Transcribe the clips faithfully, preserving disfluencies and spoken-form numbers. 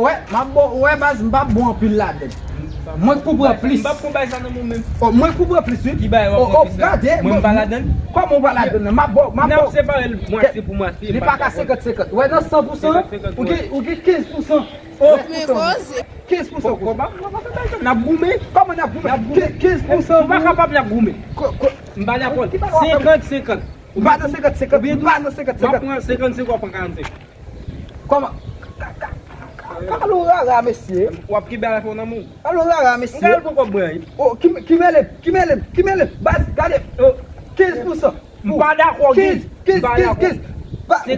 Wè, m ap ba w, wè baz, m p ap bon anpil ladann. Mwen k pou pran plis. M p ap pran bagay sa nan men w menm. Oh, mwen k pou pran plis, wi. Ki bagay w ap pran plis la? Gade, mwen m pa ladann. Kòman w pa ladan nan? M ap ba w, m ap ba w. N ap separe l mwatye pou mwatye. Li pa ka senkant senkant. Wè, nan san pou san, ou gen, ou gen kenz pou san. Oh. Kenz pou san. N ap goumen. Kòman n ap goumen? Kenz pou san. Si w pa kapab, n ap goumen. M pa dakò. Senkant senkant. M pa nan senkant senkant. M pa nan senkant senkant. M ap pran senkant senkant, w ap pran karannsenk. Kòman? Ka, ka, ka, ka lo rara, mesye. W ap kenbe afè w nan men w. Ka lo rara, mesye. M ka al pran kòb mwen. Oh, ki, ki mele, ki mele, ki mele. Baz, gade. Oh. Kenz pou san. M pa dakò, Kenz, kenz, kenz, kenz.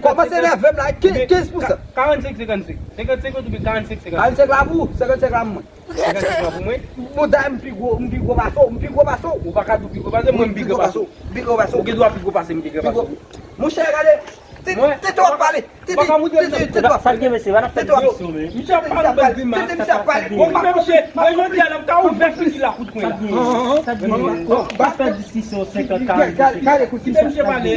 Kòmanse nève m la, kenz, kenz pou san. Karannsenk, senkannsenk. Senkant senkant oubyen karannsenk, senkannsenk. Karannsenk la pou ou, senkannsenk la pou mwen. Senkannsenk la pou mwen. Bon, dayè, m pi gwo, m pi gwo pase w, m pi gwo pase w. Ou pa ka di w pi gwo pase m, mwen m pi gwo pase w. M pi gwo pase w. Ou gen dwa pi gwo pase m, m pi gwo pase w. Monchè, gade, tete, tete w ap pale. Tete, tete, tete w ap pale. Sa gen, mesye, pa nan fè diskisyon, men. Misye ap pale, tete misye ap pale. Bon, men misye, mwen jodi a la, m ka ouvè figi la kout pwen la. Sa gen, sa gen, pa fè diskisyon senkant, karannsenk. Kite misye pale.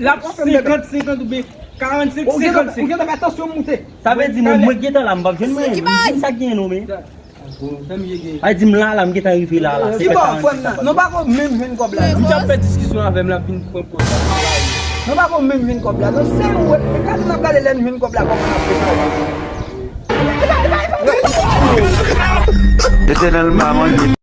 L ap senkant senkant oubyen karannsenk senkannsenk. Ou gentan fè tansyon moute. Sa vle di mwen, mwen gentan la, m p ap jwenn mwen. Sa gen non, men. Ay, di m la, la, m gentan rive la, la. Ki bò frè m nan? Nou pa ko menm jwenn kòb la. Misye ap fè diskisyon avè m, l ap vin pran pòz la. Nou pa ko menm jwenn kòb la. Non, se ou, gade, n ap gade lè n jwenn kòb la, kòman n ap fè sa. Letènèl pa mande.